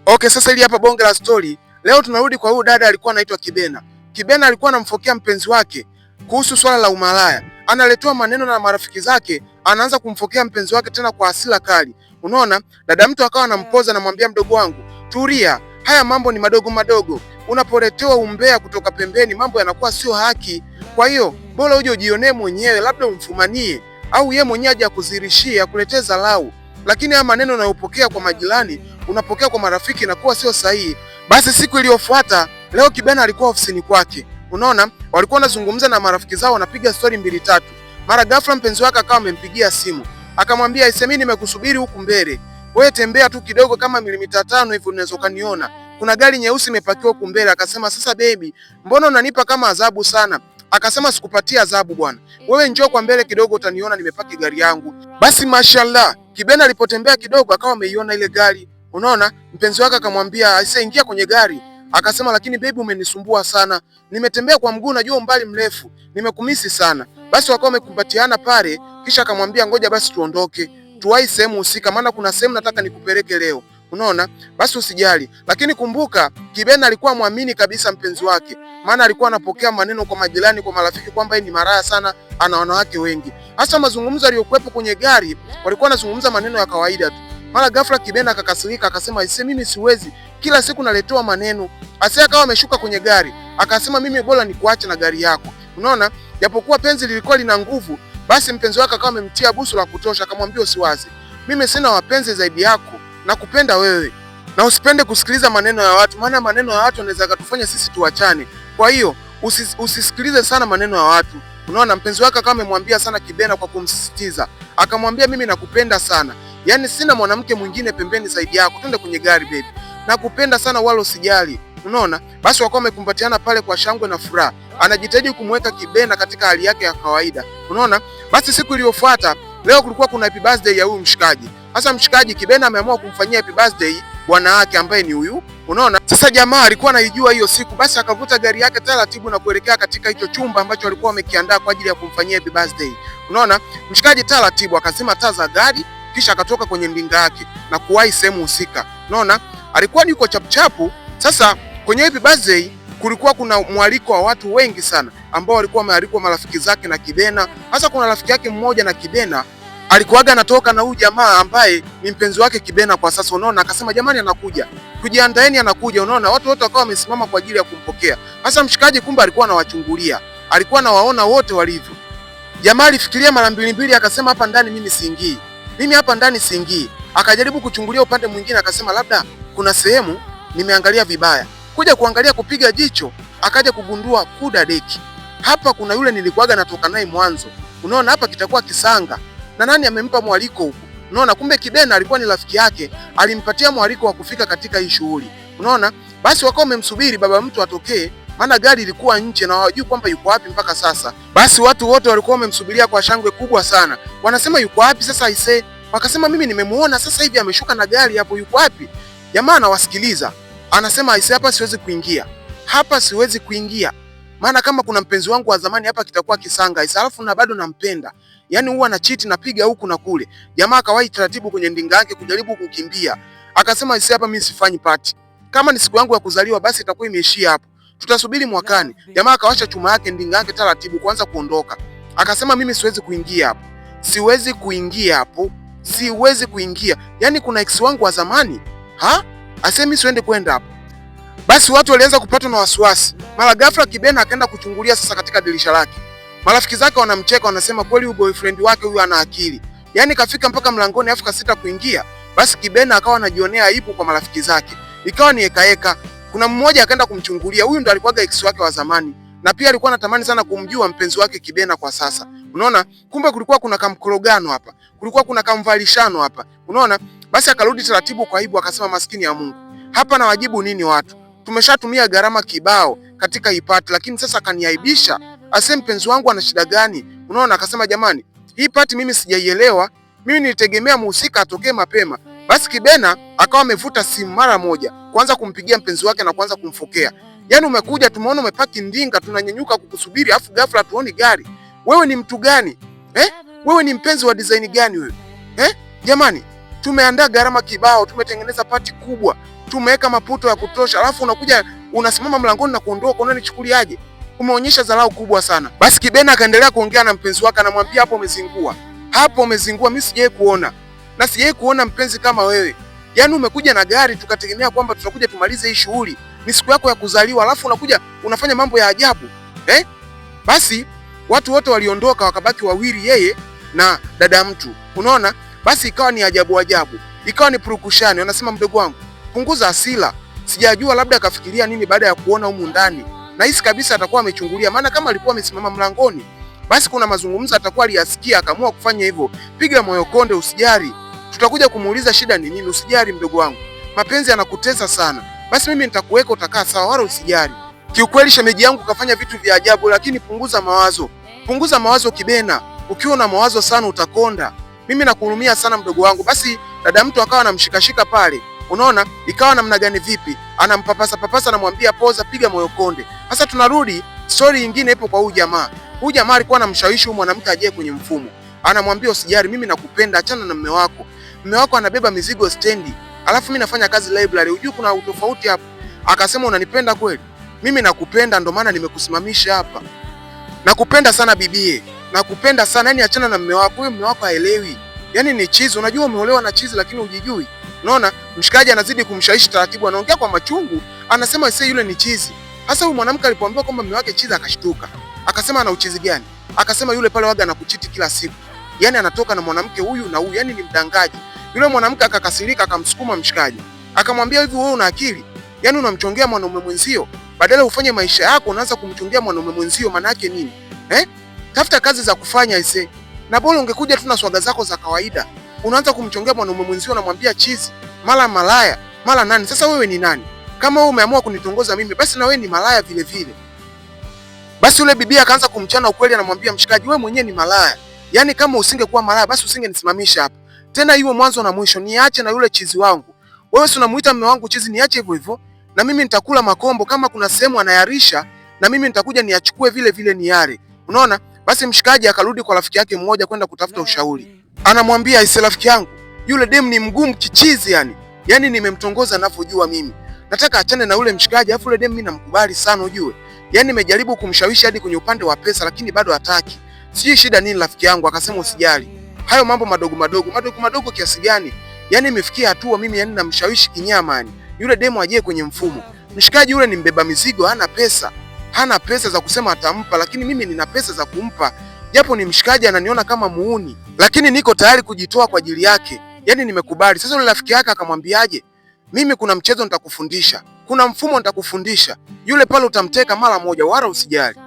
Okay, sasa hili hapa bonge la story. Leo tunarudi kwa huyu dada alikuwa anaitwa Kibena. Kibena alikuwa anamfokea mpenzi wake kuhusu swala la umalaya. Analetewa maneno na marafiki zake, anaanza kumfokea mpenzi wake tena kwa hasira kali. Unaona, dada mtu akawa anampoza, anamwambia mdogo wangu, tulia, haya mambo ni madogo madogo. Unapoletewa umbea kutoka pembeni, mambo yanakuwa sio haki. Kwa hiyo bora uje ujionee mwenyewe, labda umfumanie au ye mwenyewe aje akuzirishie, akuletee dharau. Lakini haya maneno unayopokea kwa majirani, unapokea kwa marafiki, inakuwa sio sahihi. Basi siku iliyofuata, leo Kibena alikuwa ofisini kwake. Unaona, walikuwa wanazungumza na marafiki zao, wanapiga stori mbili tatu. Mara ghafla mpenzi wake akawa amempigia simu, akamwambia Isemi, nimekusubiri huku mbele, wewe tembea tu kidogo kama milimita 5 hivi unaweza ukaniona, kuna gari nyeusi imepakiwa huku mbele. Akasema sasa baby, mbona unanipa kama adhabu sana? Akasema sikupatia adhabu bwana, wewe njoo kwa mbele kidogo utaniona nimepaki gari yangu. Basi mashallah, Kibena alipotembea kidogo akawa ameiona ile gari. Unaona, mpenzi wake akamwambia aise, ingia kwenye gari. Akasema lakini baby, umenisumbua sana, nimetembea kwa mguu, najua umbali mrefu, nimekumisi sana. Basi wakawa wamekumbatiana pale, kisha akamwambia ngoja basi tuondoke, tuwahi sehemu husika, maana kuna sehemu nataka nikupeleke leo. Unaona, basi usijali. Lakini kumbuka, Kibena alikuwa mwamini kabisa mpenzi wake, maana alikuwa anapokea maneno kwa majirani, kwa marafiki kwamba yeye ni maraya sana, ana wanawake wengi. Hasa mazungumzo aliyokuwepo kwenye gari, walikuwa wanazungumza maneno ya kawaida tu. Mara ghafla Kibena akakasirika, akasema aise, mimi siwezi, kila siku naletewa maneno. Ase akawa ameshuka kwenye gari, akasema mimi bora nikuache na gari yako. Unaona, japokuwa penzi lilikuwa lina nguvu, basi mpenzi wake akawa amemtia busu la kutosha, akamwambia usiwaze, mimi sina wapenzi zaidi yako, nakupenda wewe na usipende kusikiliza maneno ya watu, maana maneno ya watu yanaweza yakatufanya sisi tuachane. Kwa hiyo usisikilize sana maneno ya watu. Unaona, mpenzi wake akawa amemwambia sana Kibena kwa kumsisitiza, akamwambia mimi nakupenda sana, yaani sina mwanamke mwingine pembeni zaidi yako, twende kwenye gari baby, nakupenda sana wala usijali. Unaona, basi wakawa wamekumbatiana pale kwa shangwe na furaha. Anajitahidi kumweka Kibena katika hali yake ya kawaida. Unaona, basi siku iliyofuata, leo kulikuwa kuna happy birthday ya huyu mshikaji. Sasa mshikaji Kibena ameamua kumfanyia happy birthday bwana wake ambaye ni huyu. Unaona, sasa jamaa alikuwa anaijua hiyo siku, basi akavuta gari yake taratibu na kuelekea katika hicho chumba ambacho alikuwa amekiandaa kwa ajili ya kumfanyia happy birthday. Unaona, mshikaji taratibu akazima taa za gari, kisha akatoka kwenye ndinga yake na kuwahi sehemu husika. Unaona, alikuwa yuko chapuchapu. Sasa kwenye happy birthday kulikuwa kuna mwaliko wa watu wengi sana ambao walikuwa wamealikwa marafiki zake na Kibena. Hasa kuna rafiki yake mmoja na Kibena alikuwaga anatoka na huyu jamaa ambaye ni mpenzi wake Kibena kwa sasa. Unaona, akasema jamani, anakuja, tujiandaeni, anakuja. Unaona, watu wote wakawa wamesimama kwa ajili ya kumpokea. Hasa mshikaji kumbe alikuwa anawachungulia, alikuwa anawaona wote walivyo. Jamaa alifikiria mara mbili mbili, akasema hapa ndani mimi siingii, mimi hapa ndani siingii. Akajaribu kuchungulia upande mwingine, akasema labda kuna sehemu nimeangalia vibaya. Kuja kuangalia kupiga jicho, akaja kugundua kuda deki, hapa kuna yule nilikuwaga natoka naye mwanzo. Unaona, hapa kitakuwa kisanga na nani amempa mwaliko huko? Unaona, kumbe Kibena alikuwa ni rafiki yake, alimpatia mwaliko wa kufika katika hii shughuli. Unaona, basi wakawa wamemsubiri baba mtu atokee, maana gari ilikuwa nje na hawajui kwamba yuko wapi mpaka sasa. Basi watu wote walikuwa wamemsubiria kwa shangwe kubwa sana, wanasema yuko wapi sasa aisee? Wakasema mimi nimemuona sasa hivi ameshuka na gari hapo, yuko wapi? Jamaa anawasikiliza, anasema aisee, hapa siwezi kuingia, hapa siwezi kuingia, maana kama kuna mpenzi wangu wa zamani hapa kitakuwa kisanga aisee, alafu na bado nampenda, yaani huwa na cheat napiga huku na kule. Jamaa akawahi taratibu kwenye ndinga yake kujaribu kukimbia, akasema aisee, hapa mimi sifanyi party, kama ni siku yangu ya kuzaliwa basi itakuwa imeishia hapo, tutasubiri mwakani. Jamaa akawasha chuma yake ndinga yake taratibu kuanza kuondoka, akasema mimi siwezi kuingia hapo, siwezi kuingia hapo, siwezi kuingia, yaani kuna ex wangu wa zamani ha, asemi siende kwenda hapo. Basi watu walianza kupatwa na wasiwasi. Mara ghafla Kibena akaenda kuchungulia sasa katika dirisha lake. Marafiki zake wanamcheka, wanasema kweli huyu boyfriend wake huyu ana akili. Yaani kafika mpaka mlangoni afu kasita kuingia. Basi Kibena akawa anajionea aibu kwa marafiki zake. Ikawa ni heka heka. Kuna mmoja akaenda kumchungulia, huyu ndo alikuwaga ex wake wa zamani na pia alikuwa anatamani sana kumjua mpenzi wake Kibena kwa sasa. Unaona, kumbe kulikuwa kuna kamkorogano hapa, kulikuwa kuna kamvalishano hapa. Unaona, basi akarudi taratibu kwa aibu, akasema maskini ya Mungu, hapa nawajibu nini watu? Tumeshatumia gharama kibao katika hii party, lakini sasa akaniaibisha, ase mpenzi wangu ana shida gani? Unaona, akasema jamani, hii party mimi sijaielewa, mimi nilitegemea muhusika atokee mapema. Basi Kibena akawa amevuta simu mara moja kuanza kumpigia mpenzi wake na kuanza kumfokea. Yaani umekuja tumeona umepaki ndinga, tunanyenyuka kukusubiri, afu ghafla tuoni gari. Wewe ni mtu gani? Eh? Wewe ni mpenzi wa design gani wewe? Eh? Jamani, Tumeandaa gharama kibao, tumetengeneza party kubwa, tumeweka maputo ya kutosha, alafu unakuja unasimama mlangoni na kuondoka, unanichukuliaje? Umeonyesha dharau kubwa sana. Basi Kibena akaendelea kuongea na mpenzi wake, anamwambia hapo umezingua, hapo umezingua, mimi sijawahi kuona na sijawahi kuona mpenzi kama wewe. Yaani umekuja na gari tukategemea kwamba tutakuja tumalize hii shughuli, ni siku yako ya kuzaliwa, alafu unakuja unafanya mambo ya ajabu eh? Basi watu wote waliondoka, wakabaki wawili, yeye na dada mtu. Unaona, basi ikawa ni ajabu ajabu, ikawa ni purukushani. Wanasema mdogo wangu, punguza hasira. Sijajua labda akafikiria nini baada ya kuona humu ndani. Nahisi kabisa atakuwa amechungulia, maana kama alikuwa amesimama mlangoni, basi kuna mazungumzo atakuwa aliyasikia akaamua kufanya hivyo. Piga moyo konde, usijali, tutakuja kumuuliza shida ni nini. Usijali mdogo wangu, mapenzi yanakutesa sana. Basi mimi nitakuweka, utakaa sawa, wala usijali. Kiukweli shemeji yangu kafanya vitu vya ajabu, lakini punguza mawazo, punguza mawazo Kibena. Ukiwa na mawazo sana utakonda. Mimi nakuhurumia sana mdogo wangu. Basi dada mtu akawa anamshikashika pale, unaona, ikawa namna gani, vipi, anampapasa papasa, anamwambia poza, piga moyo konde. Sasa tunarudi story nyingine ipo kwa huyu jamaa. Huyu jamaa alikuwa anamshawishi huyu mwanamke aje kwenye mfumo, anamwambia usijali, mimi nakupenda, achana na mume wako. Mume wako anabeba mizigo stendi, alafu mimi nafanya kazi library. Unajua kuna utofauti hapo. Akasema unanipenda kweli? Mimi nakupenda, ndo maana nimekusimamisha hapa. Nakupenda sana bibie, nakupenda sana yani, achana na mume wako. Huyo mume wako haelewi, yani ni chizi. Unajua umeolewa na chizi, lakini hujijui. Unaona, mshikaji anazidi kumshawishi taratibu, anaongea kwa machungu, anasema sasa yule ni chizi. Sasa huyu mwanamke alipoambiwa kwamba mume wake chizi, akashtuka, akasema ana uchizi gani? Akasema yule pale waga anakuchiti kila siku, yani anatoka na mwanamke huyu na huyu, yani ni mdangaji. Yule mwanamke akakasirika, akamsukuma mshikaji, akamwambia hivi, wewe una akili? Yani unamchongea mwanaume mwenzio, badala ufanye maisha yako unaanza kumchongea mwanaume mwenzio, maana yake nini eh? Tafuta kazi za kufanya ise, na bora ungekuja tu na swaga zako za kawaida. Unaanza kumchongea mwanaume mwenzio, unamwambia chizi, mara malaya, mara nani. Sasa wewe ni nani? Kama wewe umeamua kunitongoza mimi, basi na wewe ni malaya vile vile. Basi yule bibi akaanza kumchana ukweli, anamwambia mshikaji, wewe mwenyewe ni malaya. Yaani kama usingekuwa malaya basi usingenisimamisha hapa. Tena iwe mwanzo na mwisho, niache na yule chizi wangu. Wewe si unamuita mume wangu chizi, niache hivyo hivyo. Na mimi nitakula makombo, kama kuna sehemu anayarisha na mimi nitakuja niachukue vile vile niare. Unaona? Basi mshikaji akarudi kwa rafiki yake mmoja kwenda kutafuta ushauri. Anamwambia, aise rafiki yangu, yule demu ni mgumu kichizi yani. Yaani nimemtongoza ninavyojua mimi. Nataka achane na yule mshikaji, afu yule demu mimi namkubali sana ujue. Yaani nimejaribu kumshawishi hadi kwenye upande wa pesa lakini bado hataki. Sijui shida nini rafiki yangu. Akasema usijali. Hayo mambo madogo madogo, madogo madogo kiasi gani? Yaani imefikia hatua mimi yani namshawishi kinyama yani. Yule demu aje kwenye mfumo. Mshikaji yule ni mbeba mizigo, hana pesa. Hana pesa za kusema atampa, lakini mimi nina pesa za kumpa. Japo ni mshikaji ananiona kama muuni, lakini niko tayari kujitoa kwa ajili yake. Yaani nimekubali. Sasa yule rafiki yake akamwambiaje? Mimi kuna mchezo nitakufundisha, kuna mfumo nitakufundisha. Yule pale utamteka mara moja, wala usijali.